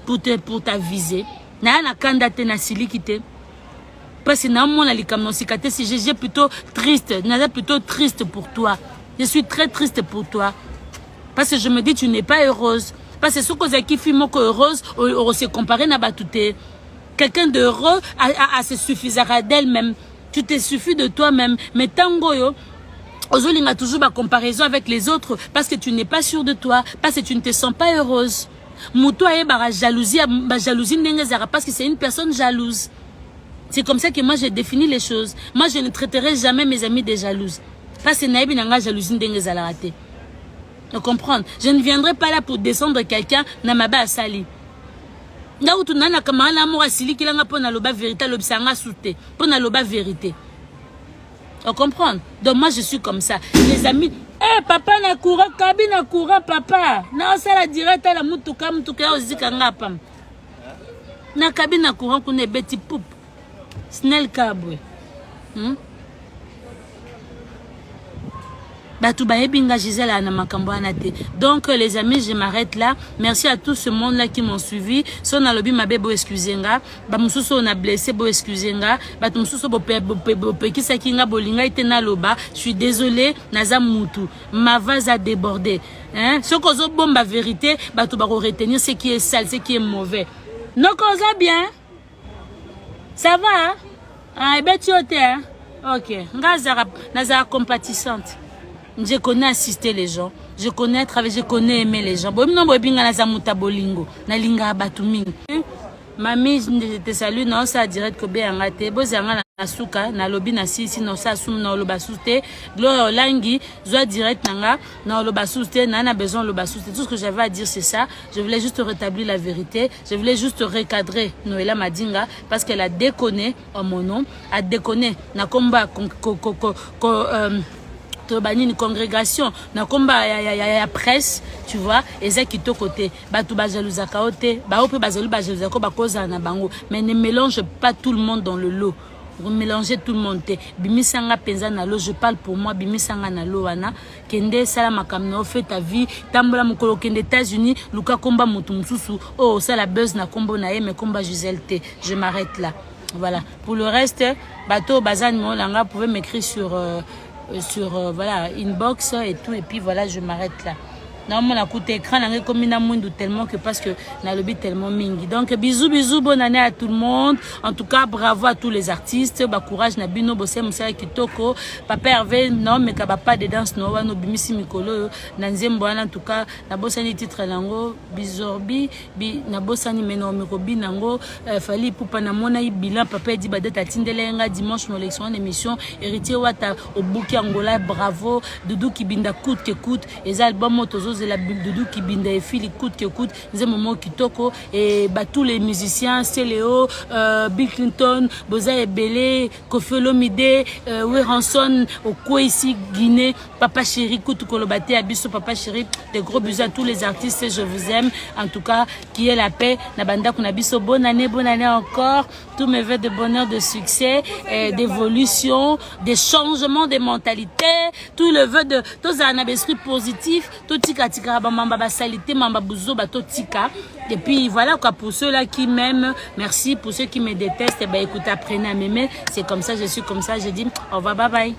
pour t'aviser. Naya na kanda te, nasiliki te, parce que naomona likambo na te. Si j'ai plutôt triste, naza plutôt triste pour toi. Je suis très triste pour toi parce que je me dis, tu n'es pas heureuse, parce que soki ozalaki fille moko heureuse, okose comparer na bato te. Quelqu'un d'heureux a se suffisera d'elle-même. Tu te suffis de toi-même, mais ntango oyo ozolinga toujours bacomparaison avec les autres, parce que tu n'es pas sûr de toi, parce que tu ne te sens pas heureuse. Moto ayebaka jalousie, bajalousie ndenge ezalaka, parce que c'est une personne jalouse. C'est comme ça que moi j'ai défini les choses. Moi, je ne traiterai jamais mes amis de jalouses, parce que nayebi na nga jalousie ndenge ezalaka te. Comprendre, je ne viendrai pas là pour descendre quelqu'un na mabe asali. Nga kutu na na camarade na moko asilikilanga mpo naloba vérité, alobisa nga su te mpo naloba vérité. Comprendre? Donc moi, je suis comme ça, les amis. Eh papa, na courant, kabi na courant, papa, naosala direct ala mutuka, mutuka ya ozika nga pam na kabi na courant kuna ebeti pup snel kabwe, Bato bayebi nga Gisèle na makambo wana te. Donc les amis, je m'arrête là. Merci à tout ce monde là qui m'ont suivi. So nalobi mabe, bo excuse nga. Bamosusu oyo na blessé, bo excuse nga. Bato mosusu bopekisaki nga, bolingai te naloba, je suis désolé. Naza mutu, ma vase a débordé, hein? Soki ozobomba vérité, bato bakoretenir ce qui est sale, ce qui est mauvais. Noko, oza bien? Ça va? Ah, ebeti yo te, hein? Ok, nga nazala compatissante. Je connais assister les gens, je connais travailler, je connais aimer les gens. Boyebi no, boyebi nga naza moto ya bolingo, nalingaka bato mingi. Mami, je te salue. Naosala direct, kobeyanga te, bozala nga na suka. Nalobi na sisi, naosala sumu, naoloba susu te. Gloria Olangi, zwa direct na nga, naoloba susu te, naa na besoin oloba susu te. Tout ce que j'avais à dire, c'est ça. Je voulais juste rétablir la vérité, je voulais juste recadrer Noëlla Madinga parce qu'elle a déconné en mon nom, a déconné na komba toloba nini, congrégation, na komba ya presse, tu vois. Eza kitoko te. Bato bajaluzaka yo te, bao mpe bazali bajaluzaka, bakozala na bango, mais ne mélange pas tout le monde dans le lot. Mélanger tout le monde te. Bimisanga mpenza na lot, je parle pour moi. Bimisanga na lot wana, kende esala makambo na yo, fais ta vie, tambola. Mokolo okende États-Unis, luka komba moto mosusu oyo osala buzz na kombo na ye, mais komba Gisèle te. Je m'arrête là, voilà. Pour le reste, bato baza numéro na nga, pouvez m'écrire sur voilà, inbox et tout. Et puis voilà, je m'arrête là. Naomona kuta écran na ngai ekomi na mwindu tellement que, parce que nalobi tellement mingi. Donc bisous, bisous, bonne année à tout le monde. En tout cas, bravo à tous les artistes, bacourage na bino, bosala mosala kitoko. Papa Hervé, naomeka bapas de danse no wana obimisi mikolo oyo na nzembo wana. En tout cas, nabosani titre nango, bizorbi bi, nabosani, me naomeka obina yango. Fally Ipupa, namonai bilan papa edi badate atindela ye nga dimanche na élection en émission. Héritier Wata, obuki Angola, bravo. Dudu Kibinda, coûte que coûte, eza album oyo. Tozela Doudou Kibinda efili coûte que coûte. Nzembo moko kitoko et ba tous les musiciens, Celeo, Bill Clinton, boza ebele, Koffi Olomide, Werrason, okweyisi Guinée, Papa Chéri kutu koloba te ya biso Papa Chéri. Des gros bisous à tous les artistes, je vous aime. En tout cas, qui est la paix na bandako na biso. Bonne année encore. Tous mes vœux de bonheur, de succès, d'évolution, de changement de mentalité, tout le vœu de tozala na esprit positif, totika tika bamamba basalité, mamba buzoba totika. Et puis voilà quoi, pour ceux-là qui m'aiment, merci. Pour ceux qui me détestent, eh ben écoutez, apprenez à m'aimer. C'est comme ça, je suis comme ça, je dis au revoir, bye bye.